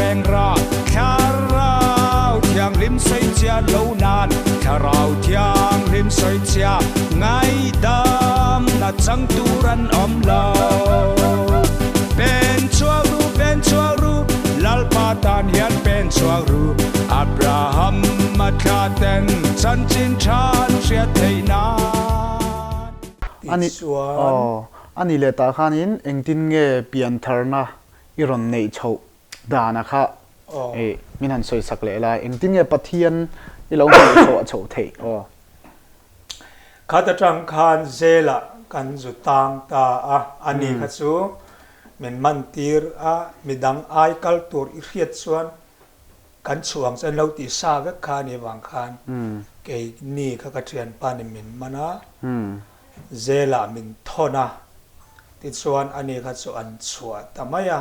reng ra Thlarau Thianghlim sawichhia lo nan Thlarau Thianghlim sawichhia Ngaihdamna chang tur an awm lo Pen chhuak ru, pen chhuak ru Lalpa tan hian pen chhuak ru Abraham a thla ten chanchin tha an hriat theih nan Ani Tichuan. Ani leh tah khanin engtin nge piantharna i rawn neih chhoh dana kha min han sawi sak leh la, engtin nge Pathian i lo hmuh chhoh chhoh theih aw? Khat atang khan zelah kan zu tang ta a, ani kha chu min man tir a, midang ai kal tur i hriat chuan kan chhuang chu an lo tih sa vek kha a nih vang khan keini kha ka thianpa nih min man a. Zelah min thawn a, tichuan ani kha chu an chhuah ta mai a.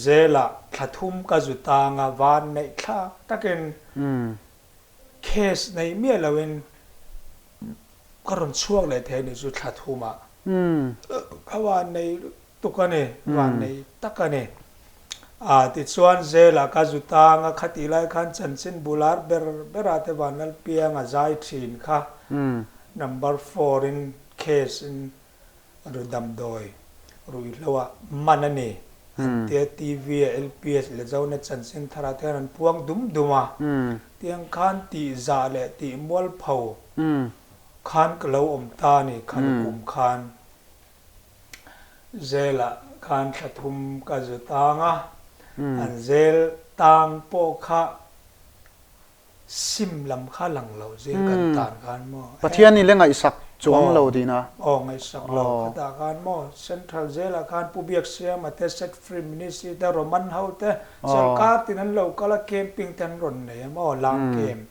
Zelah thla thum ka zu tang a, van neih thlak takin case nei miah loin ka rawn chhuak leh thei a nih chu thla thumah. Ka van nei tuk a ni, van nei tak a ni. A, tichuan Zelah ka zu tang a, khatih lai khan chanchin bular ber berah te Vanlalpianga zai thin kha Number four in case in ru damdawi ruihhlo ah man a ni an tia TV ah LPS leh Zonet chanchin thar ah te hian an puang dum dum a, tiang khan tih zah leh tih mualpho khan ka lo awm ta a ni khami kum khan zel ah khan thla thum ka zu tang a, an zel tang pawh kha Sim lam kha lang lo zir kan tan khan maw? Pathian i le ngaihsak chuang lo tihna? Aw, ngaihsak lo. Khatah khan maw Central Jail ah khan Pu Biaksiama te, Set Free Ministry te, Roman ho te, sawrkar tin an lo kal a, camping te an rawn nei a maw, lang camp.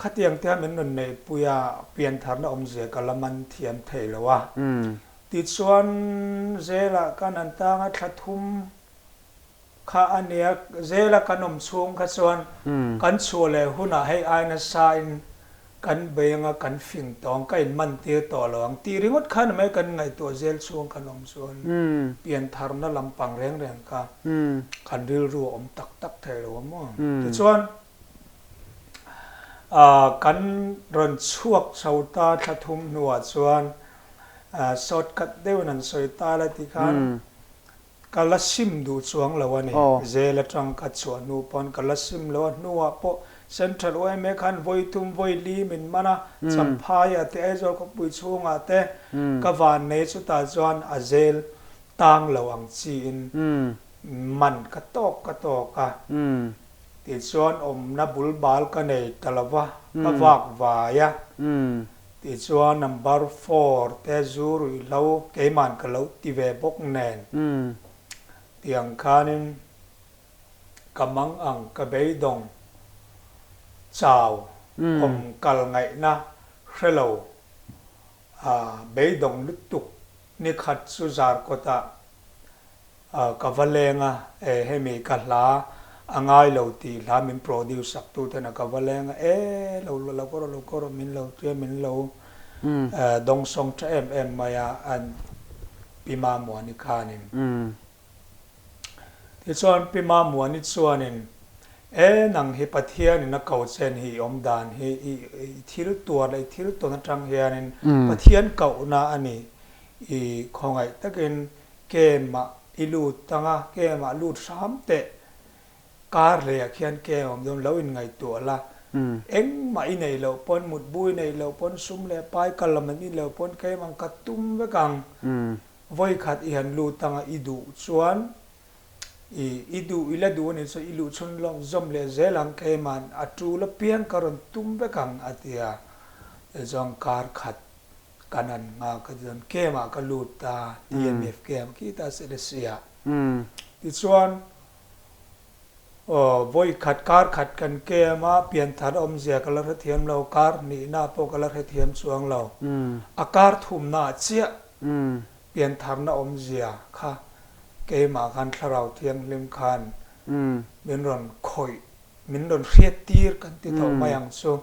Khatiang te kha min rawn neihpui a, piantharna awmzia ka la man thiam thei lo a. Tichuan Jail ah khan an tang a, thla thum Kha a nia, zela kan awm chhung kha chuan kan chhuah leh hunah hei ai nasa in kan bei anga kan fing tawh ang, ka in man tir tawh lo ang tih ringawt khan mai kan ngaihtuah zel chhung kan awm chuan piantharna lampang reng reng kha kan rilru a awm tak tak thei lo a maw? Tichuan kan rawn chhuak chho ta thla thum hnuah chuan shortcut deuhin an sawi ta la ti khan Ka la sim duh chuang lo a ni. Zel atang ka chhuah hnu pawn ka la sim lo a, hnuah pawh Central yma khan vawi thum vawi li min man a, Champhai ah te Aizawl khawpui chhungah te ka van nei chutah chuan a zel tang lo ang chiin man ka tawk ka tawk a. Tichuan awmna bul bal ka nei ta lo va, ka vak vai a. Tichuan number four te zu ruihhlo keiman ka lo ti ve bawk nen tiang khanin ka mang ang ka beidawng chau awm kal ngaihna hrelo a beidawng lutuk nikhat chu zarkawtah Ka va leng a, e hemi ka hla a ngai lo tih hla min produce sak tu ten a ka va leng a, e lo lo ko rawh lo ko rawh min lo tia min lo dawngsawng tha em em mai a an Pi Mamuani khanin. Tichuan Pi Mamuani chuanin e nang hi Pathianin a ko chen hi i awm dan hi i thil tuar leh i thil tawn atang hianin Pathian kohna a ni i khawngaih takin Camp-ah i lut ang a, camp-ah lut hram teh. Kar hleiah khian camp awm dawn lo inngaihtuah la. Engmah i neih loh pawn, mutbu i neih loh pawn, sum leh pai kal lam an i loh pawn camp ang ka tum vek ang. Vawikhat i han lut ang a, i duh chuan i i duh i la duh a nih chuan i luh chhun lawm zawm leh zel ang camp-ah a tul apiang ka rawn tum vek ang a ti a. Tichuan kar khat Kan han nghak a chuan camp ah ka lut ta, TMF camp khi ta Selesih ah. Tichuan aw vawi khat kar khat kan camp a, pianthar awmzia ka la hrethiam lo, kar hnihna pawh ka la hrethiam chuang lo. A kar thumna ah chiah piantharna awmzia kha keimah khan Thlarau Thianghlim khan min rawn khawih, min rawn hriattir kan ti tawh mai ang chu.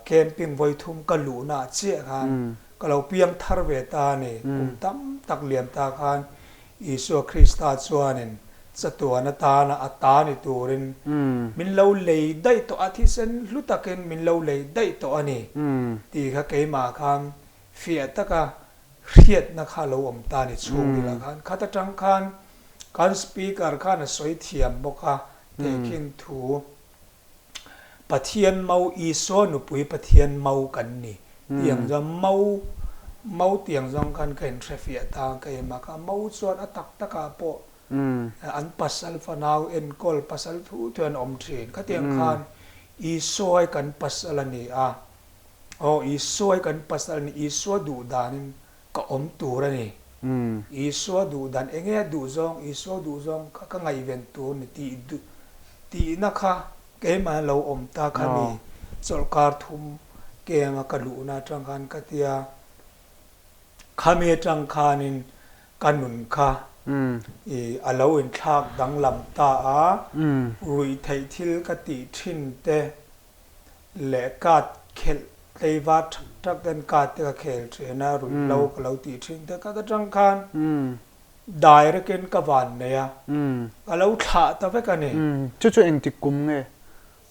Camping vawi thum ka luhna ah chiah khan ka lo piang thar ve ta a ni. Kum tam tak lian ta khan Isua Krista chuanin Chatuan atana a ta ni turin min lo lei daih tawh a, thisen hlu takin min lo lei daih tawh a ni tih kha keimah khan fiah taka hriatna kha lo awm ta ni chhungril ah khan. Khat atang khan kan speaker khan a sawi thiam bawk a, tehkhin thu Pathian mau Isua nupui Pathian mau kan ni tih ang chuan mau mau tih ang zawng khan ka inhrefiah ta a, keimah kha mau chuan a tak takah pawh An pasal fanau enkawl pasal thu thu an awm thin. Khatiang khan Isua hi kan pasal a ni a, aw Isua hi kan pasal a ni, Isua duh danin ka awm tur a ni. Isua duh dan enge a duh zawng, Isua duh zawng kha ka ngaihven tur a ni tih duh tihna kha keimah lo awm ta kha mi chawlhkar thum kema ka luhna atang khan ka tia khami atang khanin Ka nun kha i a lo inthlak danglam ta a, ruihtheih thil ka tih thin te leh card khelh tleiva thak thak ten card te ka khel thin a, ruihhlo ka lo tih thin te kha atang khan direct in ka van nei a, ka lo thlah ta vek a ni. Chu chu engtik kum nge?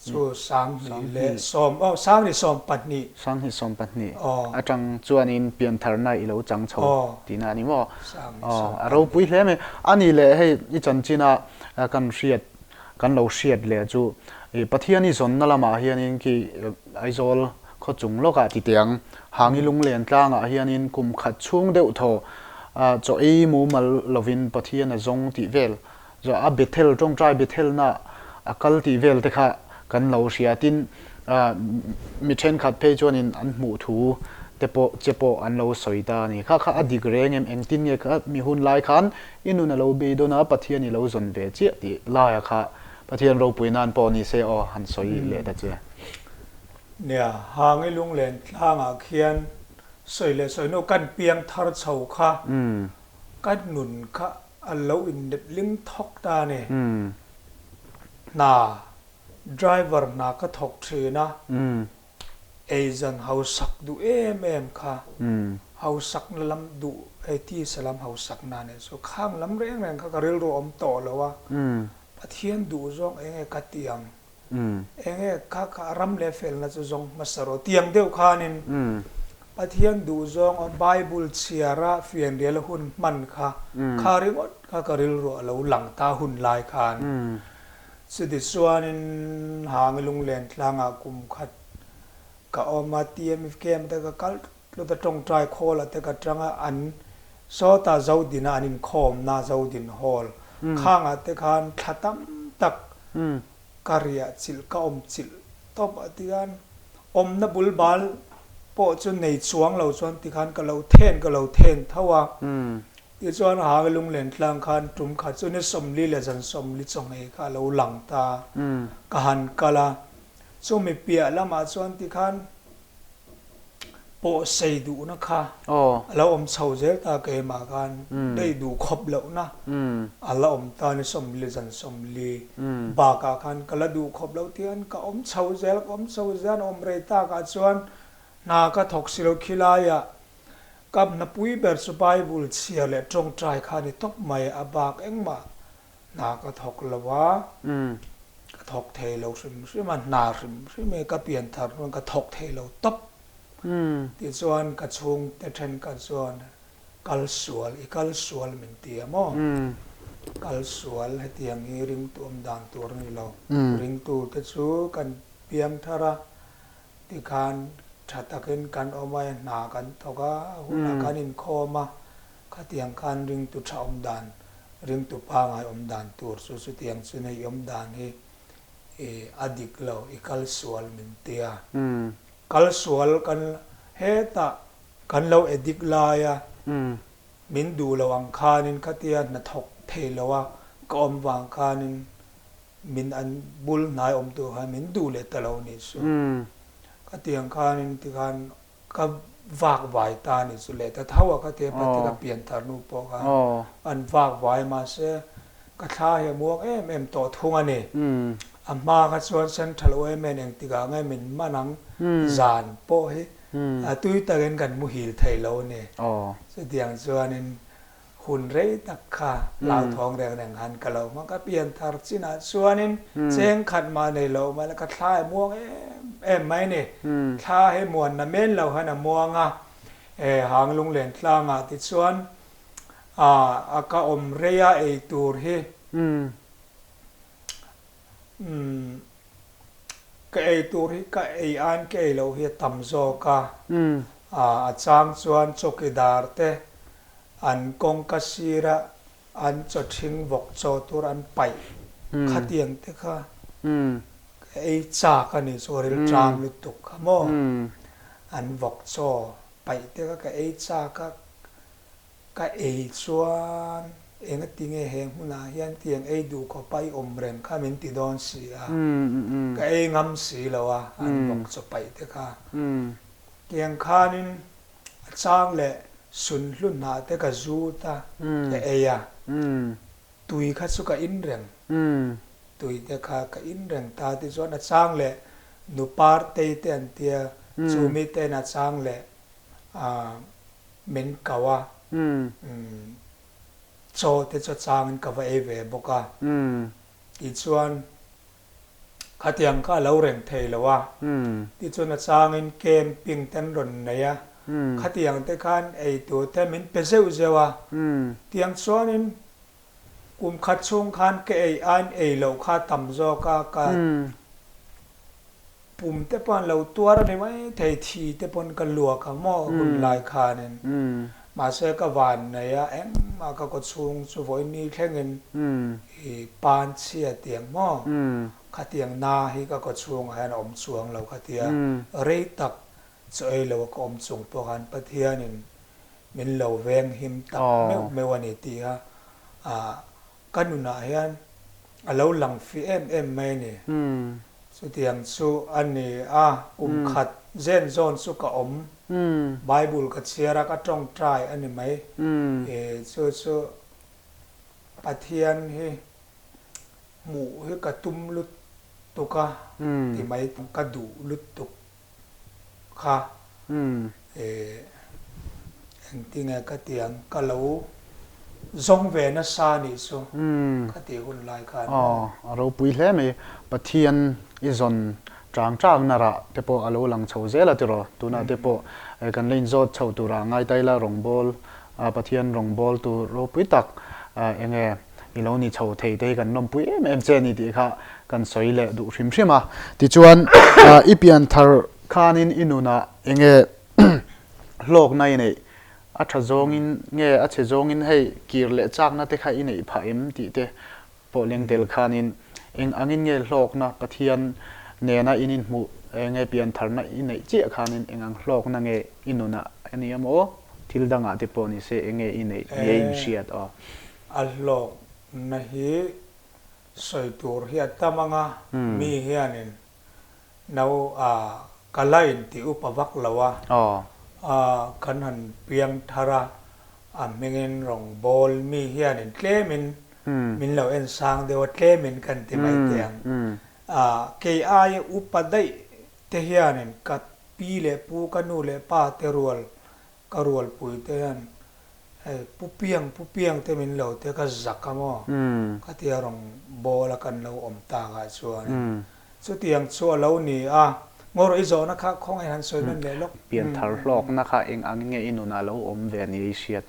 Chu 2017 aw 2012. 2012 atang chuanin piantharna i lo chang chho tihna a ni maw? Aw a ropui hle mai. A nih leh hei i chanchina kan hriat kan lo hriat leh chu Pathian i zawnna lamah hianin khi Aizawl khaw chung lawkah ti teh ang Hangi Lunglen tlangah hianin kum khat chhung deuh thaw chaw ei mumal lovin Pathian a zawng tih vel Zawh a Bethel tawngtai Bethelna a kal tih vel te kha kan lo hria tin mi thenkhat phei chuanin an hmuh thu te pawh che pawh an lo sawi ta a ni. Kha kha a dik reng em engtin nge kha mi hun lai khan i nun a lo bei dawn a Pathian i lo zawn ve chiah tih laia kha Pathian ropui nan pawh ni se aw han sawi leh ta che. Nia, Hangi lunglen tlangah khian sawi leh sawi nu kan piang thar chho kha Ka nun kha a lo inlet ling thawk ta a ni. Hna, driver hna ka thawk thin a, eizan hausak duh em em kha, hausakna lam duh, hei tisa lam hausakna a nih chu, khang lam reng reng kha ka rilru a awm tawh lo a, Pathian duh zawng eng nge ka ti ang, Eng nge kha kha ram leh felna chu zawng hmasa rawh tiang deuh khanin Pathian duh zawng a Bible chhiara fianrial hun hman kha kha ringawt kha ka rilruah a lo lang ta hun lai khan. Chuti chuanin Hangi Lunglen tlangah kum khat ka awm a, TMFKM te ka kal tlut a, tawngtai khawlah te ka tang a, an sawtah Zodina an inkhawmna Zodin Hall khangah te khan thla tam tak Ka riah chilh ka awm chilh tawp a tikhan awmna bul bal pawh chu nei chuang lo chuan tikhan ka lo then ka lo then tho a. Tichuan Hang Lunglen tlang khan tum khat chu ni 40 leh zan 40 chawngei kha a lo lang ta. Ka han kal a, chumi piah lamah chuan tikhan pawh sei duhna kha a lo awm chho zel ta keimah khan daih duh khawp lohna a la awm ta ni 40 zan 40 bakah khan ka la duh khawp loh tihian ka awm chho zel ka awm chho zel a awm rei takah chuan hna ka thawk si lo khilaiah ka hnapui ber chu Bible chhiar leh tawngtai kha a ni tawp mai a bak engmah Hna ka thawk lo a, ka thawk thei lo hrim hrim a, hna hrim hrim hi ka pian thar hnuan ka thawk thei lo tawp. Tichuan ka chhungte thenkhat chuan kal sual, i kal sual min ti a maw? Kal sual hetiang hi ringtu awm dan tur a ni lo. Ringtu te chu kan piang thar a, tikhan tha takin kan awm a, hna kan thawk a, hunah kan inkhawm a, Khatiang khan ringtu tha awm dan, ringtu pangai awm dan tur chu chutiang chu nei awm dan hi i a dik lo, i kal sual min ti a. Kal sual kan hetah kan lo addict laia min duh lo ang khanin khatia hnathawk thei lo a ka awm vang khanin min an bul hnai awm tur khan min duh leh ta lo nih chu. Khatiang khanin tikhan Ka vak vai ta ni chu leh ta tho a ka ti a pati ka pian thar nu pawh kha an vak vai mahse ka thla hi a muang em em tawh thung a ni. A hma kha chuan Central yma in engtikah nge min man ang zan pawh hi a tui takin kan muhil thei lo a ni. Chutiang chuanin. Hun rei tak kha hlauthawng reng reng han ka lo hmang. Ka pian thar chinah chuanin cheng khat mah nei lo mah ila ka thla hi muang em em mai ni. Thla hi muanna men lo hian a muang a, e hang lunglen tlangah tichuan a ka awm rei a ei tur hi umm ka ei tur hi ka ei aiin ka ei loh hi a tam zawk a, a chang chuan chawkidar te an kawngka sira an chaw ṭhing vawk chaw tur an paih khatiang te kha ka ei chak a ni chu rilṭam lutuk kha maw an vawk chaw paih te kha ka ei chak a ka ei chuan engati nge he hmunah hian tiang ei duh khawpa i awm reng kha min ti dawn si a ka ei ngam si lo a an vawk chaw paih te kha tiang khanin A chang leh sunhlu hnah te ka zut a, ka ei a, tui kha chu ka in reng, tui te kha ka in reng ta tichuan a chang leh nu partei te an tia, chu mi ten a chang leh min kau a, chaw te chu a changin ka va ei ve bawk a, tichuan. Khatiang kha a lo reng thei lo a, tichuan a changin camping te an rawn nei a, khatiang te khan ei tur te min pe zeuh zeuh a, tiang chuanin kum khat chhung khan ka ei aiin ei loh kha a tam zawk a, ka pum te pawh an lo tuar a ni mai thei, thi te pawn ka luak a maw hun lai khanin, mahse ka van nei a, engmah ka kaw chhung chu vawiin ni thlengin I pan chhia tiang maw? Khatiang na hi ka kaw chhungah hian a awm chuang lo khatia rei tak chaw ei lo a ka awm chung pawh khan Pathianin min lo veng him tak meuh meuh a ni tih a ka nunah hian a lo lang fih em em mai a ni. Chutiang chu a ni a, kum khat zen zawn chu ka awm. Bible ka chhiar a, ka tawngtai a ni mai. Chu chu Pathian hi hmuh hi ka tum lutuk a ti mai ka duh lutuk kha engtinge ka ti ang ka lo zawng ve nasa nih chu ka tih hun lai khan maw. Aw a ropui hle mai Pathian i zawn chang chang na rah te pawh a lo lang chho zel a tiraw tunah te pawh kan la inzawt chho turah ngaitaila rawngbawl Pathian rawngbawl tur ropui tak enge i lo ni chho thei te hi kan lawmpui em em che a ni tih kha kan sawi leh duh hrim hrim a. Tichuan i pian thar khanin i nunah enge hlawkna i neih, a tha zawngin nge a chhe zawngin hei kir leh chakna te kha i neih phah em tih te pawh leng tel khanin eng angin nge hlawkna Pathian nena in inhmuh nge piantharna i neih chiah khanin eng ang hlawkna nge i nunah a ni emaw thil dangah te pawh ni se eng nge i neih nge in hriat aw. A hlawkna hi sawi tur hi a tam anga mi hianin no a ka la inti upa vak lo a, kan han piang thar a, a hmingin rawngbawl mi hianin tlemin min lo en sang deuh a, tlemin kan ti mai teh ang. Kei aia upa daih te hianin ka pi leh pu, ka nu leh pa te rual, ka rualpui te hian hei pu piang pu piang te min lo te ka zak a maw? Ka tia rawngbawl a kan lo awm takah chuanin Chutiang chu a lo ni a, Ngawr i zawhna kha khawngaih han sawi nawn leh lawk. Pianthar hlawkna kha eng ang nge i nunah lo awm ve nia i hriat?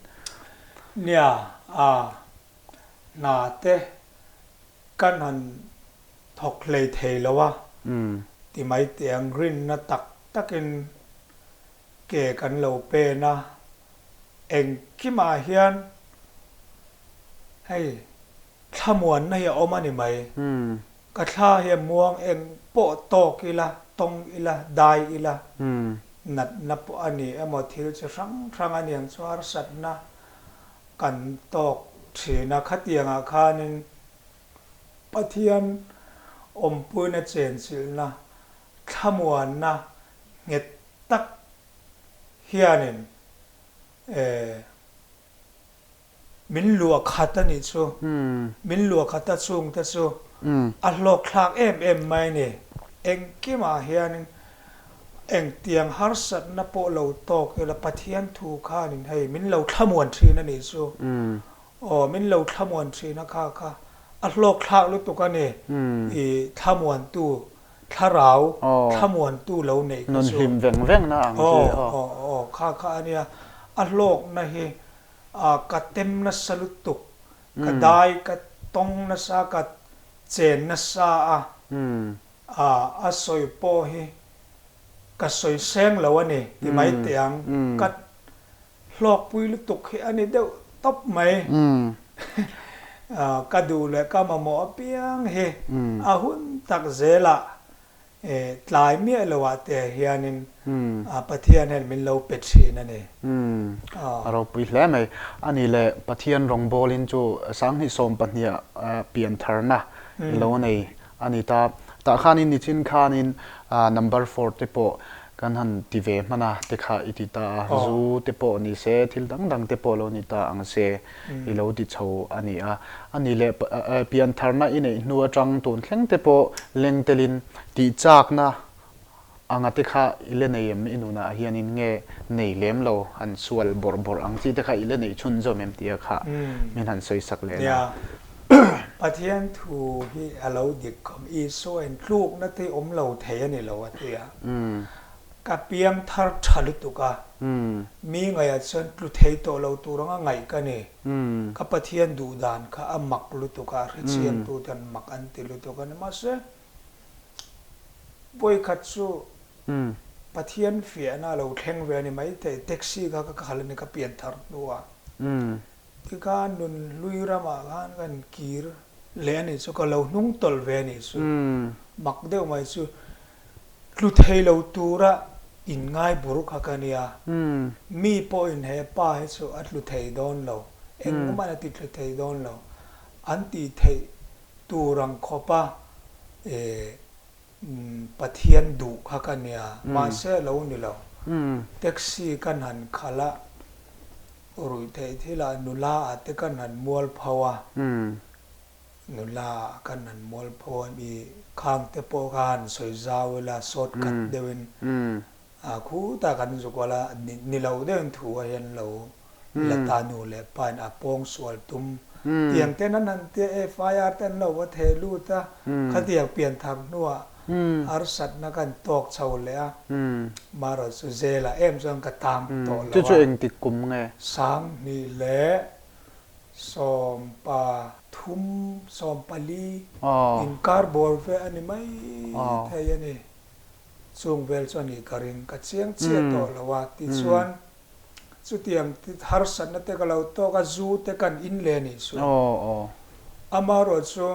Nia, a hna te kan han thawk hlei thei lo a, ti mai teh ang rinna tak takin ke kan lo pen a, engkimah hian hei Thlamuanna hi a awm a ni mai. Ka thla hi a muang eng pawh tawk ila, tawng ila, dai ila, natna pawh a ni emaw thil chi hrang hrang a niang chu harsatna kan tawk thin a. Khatiangah khanin Pathian awmpuina chenchilhna, thlamuanna nghet tak hianin eh. Min luah khat a nih chu. Min luah khat a chungte chu a hlawk thlak em em mai a ni. Engkimah hianin Engtiang harsatna pawh lo tawk ila Pathian thu khanin hei min lo thlamuan thin a nih chu. Aw min lo thlamuan thin a kha kha a hlawk thlak lutuk a ni. I thlamuantu thlarau thlamuantu lo neih kha chu. Nun hlim veng veng na ang chi. Aw aw aw kha kha a nia. A hlawkna hi ka tem nasa lutuk ka dai ka tawng nasa ka chen nasa a. A sawi pawh hi ka sawi seng lo a ni ti mai teh ang. Ka hlawkpui lutuk hi a ni deuh tawp mai. Ka duh leh ka mamawh apiang hi a hun tak zelah tlai miah loah te hianin Pathian hian min lo pe thin a ni. A ropui hle mai. A ni leh Pathian rawngbawlin chu Sanghnih sawmpahniha piantharna i lo nei A ni ta. Tah khanin nichin khanin number four te pawh kan han ti ve hman a te kha i ti ta a, zu te pawh ni se, thil dang dang te pawh lo ni ta ang se i lo ti chho a ni a. A ni leh piantharna i neih hnu atang tun thleng te pawh leng telin tih chakna anga te kha i la nei em i nunah hianin nge nei lem lo han sual bawrh bawrh ang chi te kha i la neih chhunzawm em tia kha min han sawi sak leh na. Pathian thu hi a lo dik khawm Isua in tlukna te awm lo thei a ni lo a ti a. Ka piang thar tha lutuk a, mi ngaihah chuan tlu thei tawh lo tur anga ngaih ka ni. Ka Pathian duh dan kha a mak lutuk a, hrechiangtu ten mak an ti lutuk a ni. Mahse, Vawikhat chu Pathian fiahna a lo thleng ve a ni maithei, taxi kha ka khal a ni ka pian thar hnuah. Tikhan nun hlui ramah khan kan kir leh a nih chu, ka lo hnung tawlh ve a nih chu. Mak deuh mai chu tlu thei lo tura inngai bur kha ka nia. Mi pawhin he pa hi chu a tlu thei dawn lo, engmah a ti tlu thei dawn lo an tih theih Tur ang khawpa Pathian duh kha ka nia, mahse a lo ni lo. Taxi kan han khalh a, ruih theih thilah nula ah te kan han mual pho a, nula ah kan han mual pho a, i khang te pawh kha han sawi zau ila short cut deuhin khutah kan zuk ual a, ni lo deuhin thu a hian lo la ta nu leh pa in a pawng sual tum tiang ten an han tia FIR te an lo va theh lut a, khatiang pian thar hnuah harsatna kan tawk chho leh a, marawh chu zel ah em chuan ka tang tawh lo a. Chu chu engtik kum nge? Sanghnih leh 13, 14 inkar bawr ve a ni mai thei a ni. Chung vel chu a nih ka ring, ka chiang chiah tawh lo a, tichuan Chutiang harsatna te ka lo tawk a, zu te kan in leh anih chu. Amaherawh chu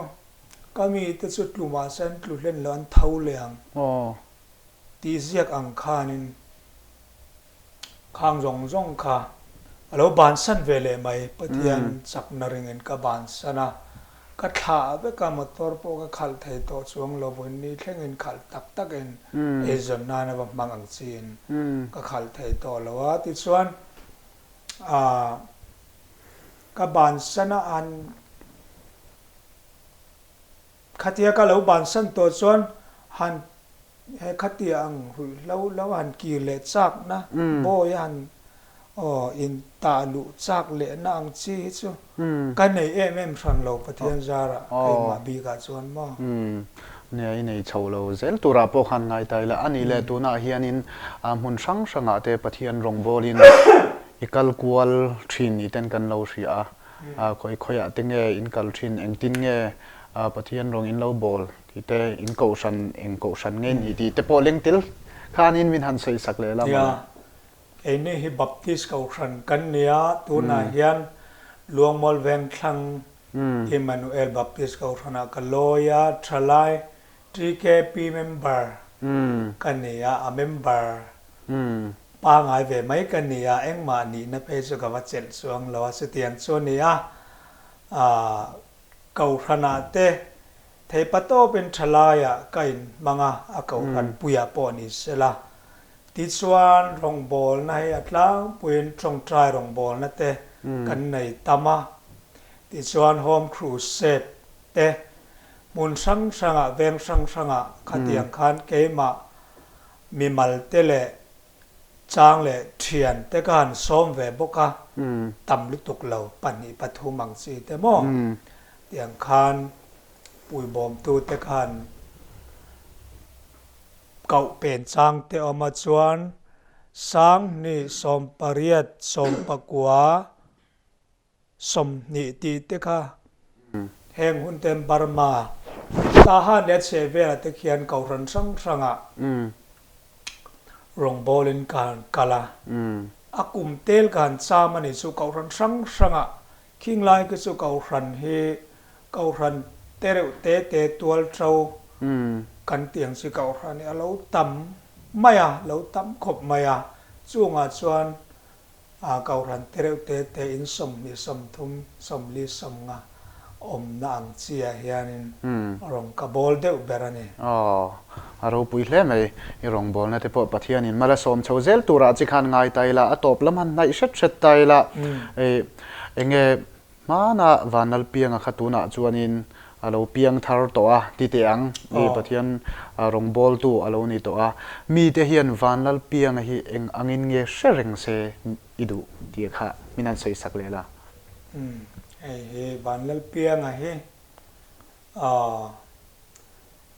ka mite chu tlu mahse an tlu hlen lo, an tho leh ang tih ziak ang khanin khang zawng zawng kha a lo bansan ve leh mai. Pathian chakna ringin ka bansan a. Ka thlah vek a, motor pawh ka khalh thei tawh chuang lo, vawiin thlengin khalh tak takin eizawn nan a va hmang ang chiin ka khalh thei tawh lo a, tichuan aah ka bansan a han khatia ka lo bansan tawh chuan han He khatia ang ruihhlo lo han kir leh chakna, bawi a han aw in tah luh chak lehna ang chi hi chu ka nei em em hran lo Pathian zarah keimah bikah chuan maw. Nia i nei chho lo zel turah pawh khan ngai ta ila a nih leh tunah hianin hmun hrang hrangah te Pathian rawngbawlin i kal kual thin ni ten kan lo hria a, khawi khawiah te nge in kal thin engtin nge Pathian rawng in lo bawl Tih te, in kohhran eng kohhran nge ni tih te pawh leng tel khanin min han sawi sak leh la mawle. Nia, keini hi Baptist kohhran kan ni a, tunah hian Luangmual Vengthlang Emmanuel Baptist kohhranah ka lawi a, thalai TKP member ka ni a, a member pangai ve mai ka ni a, engmah nihna phei chu ka va chelh chuang lo a, chutiang chu a ni a, Kohhranah te theipa tawpin thalaiah ka inhmang a, a kohhran puiah pawh ni sela. Tichuan rawngbawlna hi a tlangpuiin tawngtai rawngbawlna te kan nei tam a. Tichuan Home Crusade te hmun hrang hrangah, veng hrang hrangah khatiang khan keimah. Mimal te leh chang leh thian te ka han sawm ve bawk a, tam lutuk lo, pahnih pathum ang chi te maw? Tiang khan puibawmtu te khan koh pen chang te awm a chuan Sanghnih 18 19 20 tih te kha heng hun ten Burma Tahan leh a chheh velah te khian kohhran hrang hrangah rawngbawlin ka han kal a, a kum tel ka han cham a nih chu kohhran hrang hrangah khing lai khi chu kohhran hi kohhran te reuh te te tual to kan tih ang chi kohhran hi a lo tam mai a, lo tam khawp mai a, chungah chuan A Kohhran te reuh te te in 20 30 40 50 awmna ang chi ah hianin rawn ka bawl deuh ber a ni. Aw, a ropui hle mai. I rawngbawlna te pawh Pathianin mal a sawm chho zel turah chi khan ngai ta ila, a tawp lam han hnaih hret hret ta ila, enge Hmana Vanlal pianga kha tunah chuanin a lo piang thar tawh a ti teh ang. I Pathian rawngbawltu a lo ni tawh a. Mite hian Vanlal pianga hi eng angin nge hre reng se i duh tih kha min han sawi sak leh la. Umm, hei hi Vanlal pianga hi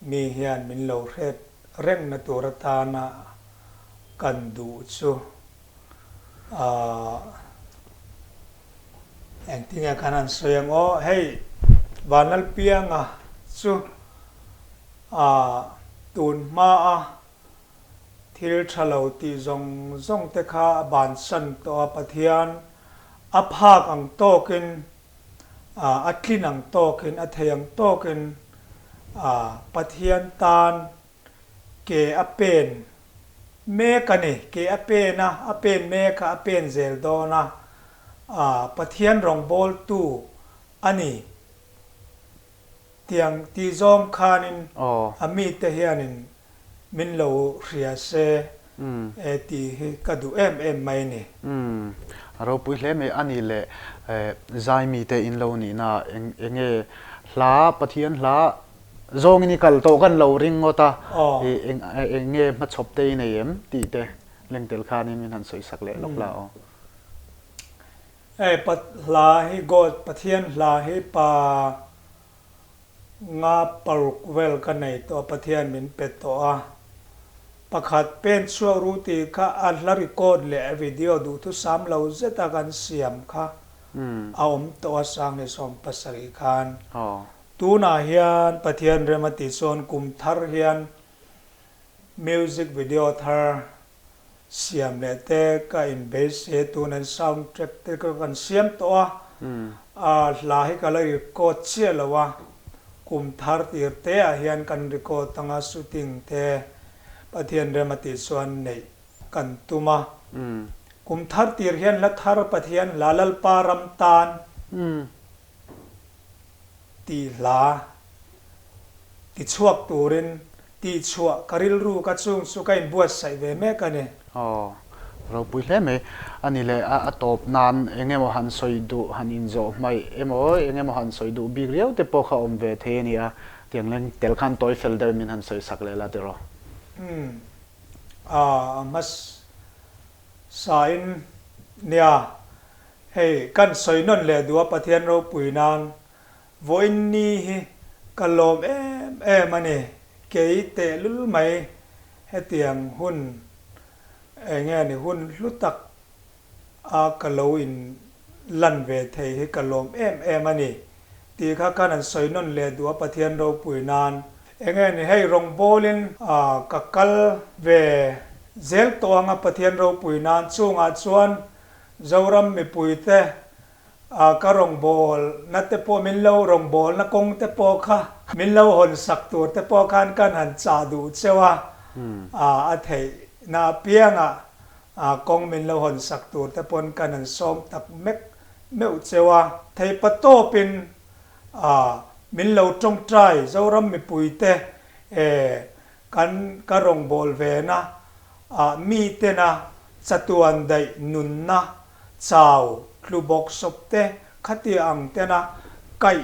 mi hian min lo hret rengna tur atana kan duh chu Engtinge khan an sawi ang aw, hei Vanlalpianga chu tun hmaa thil tha lo tih zawng zawng te kha a bansan tawh a, Pathian a phak ang tawkin, a tlin ang tawkin, a thei ang tawkin Pathian tan Ke a pen mek a ni. Ke a pen a, a pen mek a, a pen zel dawn a. Aa, Pathian rawngbawltu a ni. Tiang tih zawng khanin a mite hianin min lo hria se e tih hi ka duh em em mai a ni. Umm, a ropui hle mai a ni le. Zai mite in lo nihna eng enge hla, Pathian hla Zawngin i kal tawh kan lo ring ngawt a, i eng eng nge hmachhawp te i nei em tih te lengtel khanin min han sawi sak leh lawk la aw. Hei pa hla hi God Pathian hla hi pa nga paruk vel ka nei tawh a Pathian min pe tawh a, pakhat pen chhuak ru tih kha a hla record leh a video duhthusam lo zet a kan siam kha a awm tawh a Sanghnih 17 khan. Tunah hian Pathian rem a tih chuan kum thar hian music video thar siam leh te ka inbeise tun an sound track te ka kan siam tawh a, a hla hi ka la record chiah lo a, kum thar tir te ah hian kan record anga shooting te Pathian rem a tih chuan neih kan tum a, kum thar tir hian hla thar Pathian hla Lalpa ram tan Tih hla ti chhuak turin tih chhuah ka rilru ka chung chu ka inbuatsaih ve mek a ni. Aw, ropui hle mai. A ni leh a tawp nan eng emaw han sawi duh, han inzawh hmaih emaw, eng emaw han sawi duh bik riau te pawh kha awm ve thei a ni a, tiang leng tel khan tawi fel deuh min han sawi sak leh la tiraw? Umm, a hmasa in nia Hei, kan sawi nawn leh duh a Pathian ropui nan vawiin ni hi ka lawm em em a ni. Kei tehlul mai hetiang hun eng nge ni hun hlu tak a ka lo in lan ve thei hi ka lawm em em a ni tih kha kan han sawi nawn leh duh a Pathian ropui nan. Eng nge ni hei rawngbawlin ka kal ve zel tawh ang a Pathian ropui nan chungah chuan Zoram mipuite a ka rawngbawlna te pawh min lo rawngbawlna kawng te pawh kha min lo hawn sak tur te pawh khan kan han chah duh cheu a, a theihna apiangah kawng min lo hawn sak tur te pawn kan han sawm tak mek meuh cheu a. Theipa tawpin min lo tawngtai Zoram mipuite Kan ka rawngbâwl vena ah mitena chatuan daih nunna chau tlu bawk sawp te khatia ang tena kaih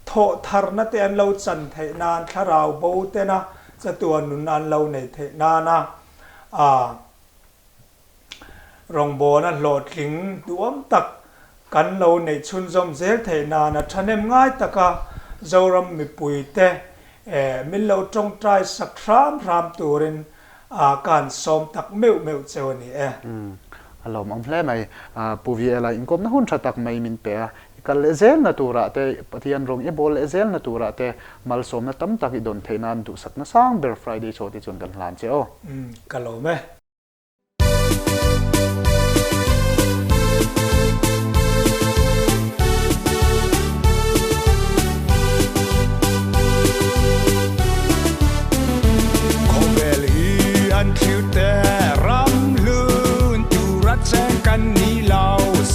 thawh tharna te an lo chan theih nan thlarau bo tena Chatuan nunna an lo nei theih nana a rawngbawlna hlawhtling duhawm tak kan lo neih chhunzawm zel theih nana thahnem ngai taka Zoram mipuite min lo tawngtai sak hram hram turin ka han sawm tak meuh meuh cheu a ni e. A lawmawm hle mai. Pu VL-a inkawmna hun tha tak mai min pe a. I kal leh zelna turah te, Pathian rawng i bawl leh zelna turah te malsawmna tam tak i dawn theih nan duhsakna sang ber Friday Show te chuan kan hlan che aw. Umm ka lawm e. Khawvel hi an thlir te ram hlun tura cheng kan ni lo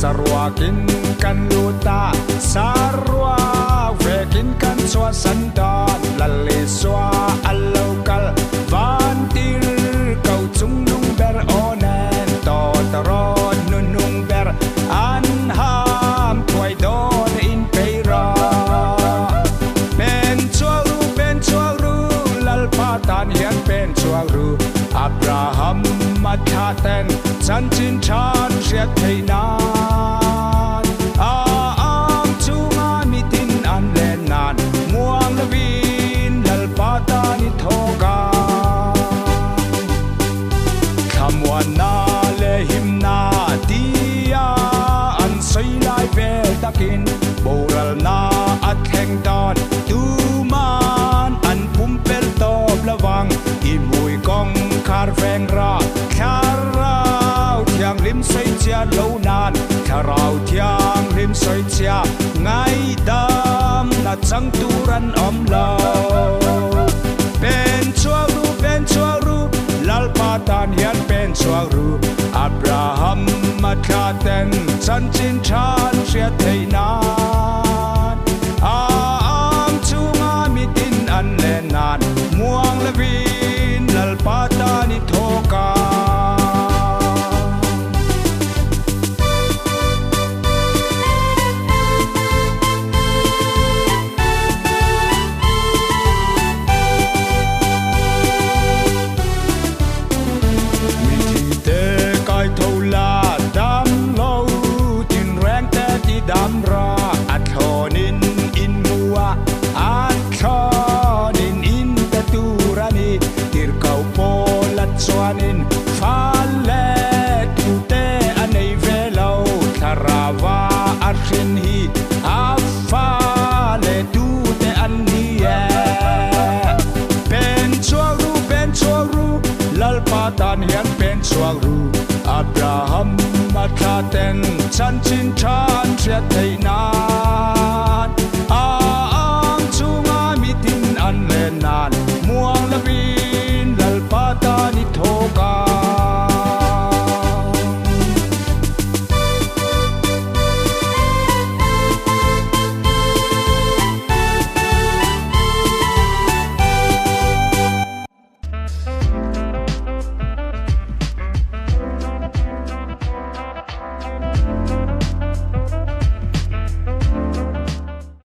saruakin kan lut a saruak vekin kan chhuahsan dawn Lal Isua a lo kal van tir ko chung nung ber aw nen tawt rawn nu nung ber an ham thuai dawn in pei rawh pen chhuak ru pen chhuak ru Lalpa tan hian pen chhuak ru Abraham a thlah ten chanchin than hriat theih nan a ang chunga mitin an len nan muang lovin Lalpa tan i thawk ang. Thlamuanna leh himna tia an sawi lai vel takin boralna a thleng dan tuman an pumpelh tawp lovang. I hmui kawng khar veng ra Thlarau Thianghlim sawichhia lo nan Thlarau Thianghlim sawichhia ngaihdam na chang tur an awm lo. Pen chhuak ru, pen chhuak ru, Lalpa tan hian pen chhuak ru, Abraham a thla ten chanchin tha an hriat theih nan a ang chunga mitin an len nan muang lovin Lalpa tan i thawk a. Mithi te kai tho la dam lo tinreng te ti dam ra a thlawnin in hmu a a thlawnin in pe tur a ni tirhkoh pawl a chuanin fal leh thu te a nei ve lo thlarau a hrin hi a fa leh tu te an ni e. Pen chhuak ru, pen chhuak ru, Lalpa tan hian pen chhuak ru, Abraham a thla ten chanchin tha an hriat theih.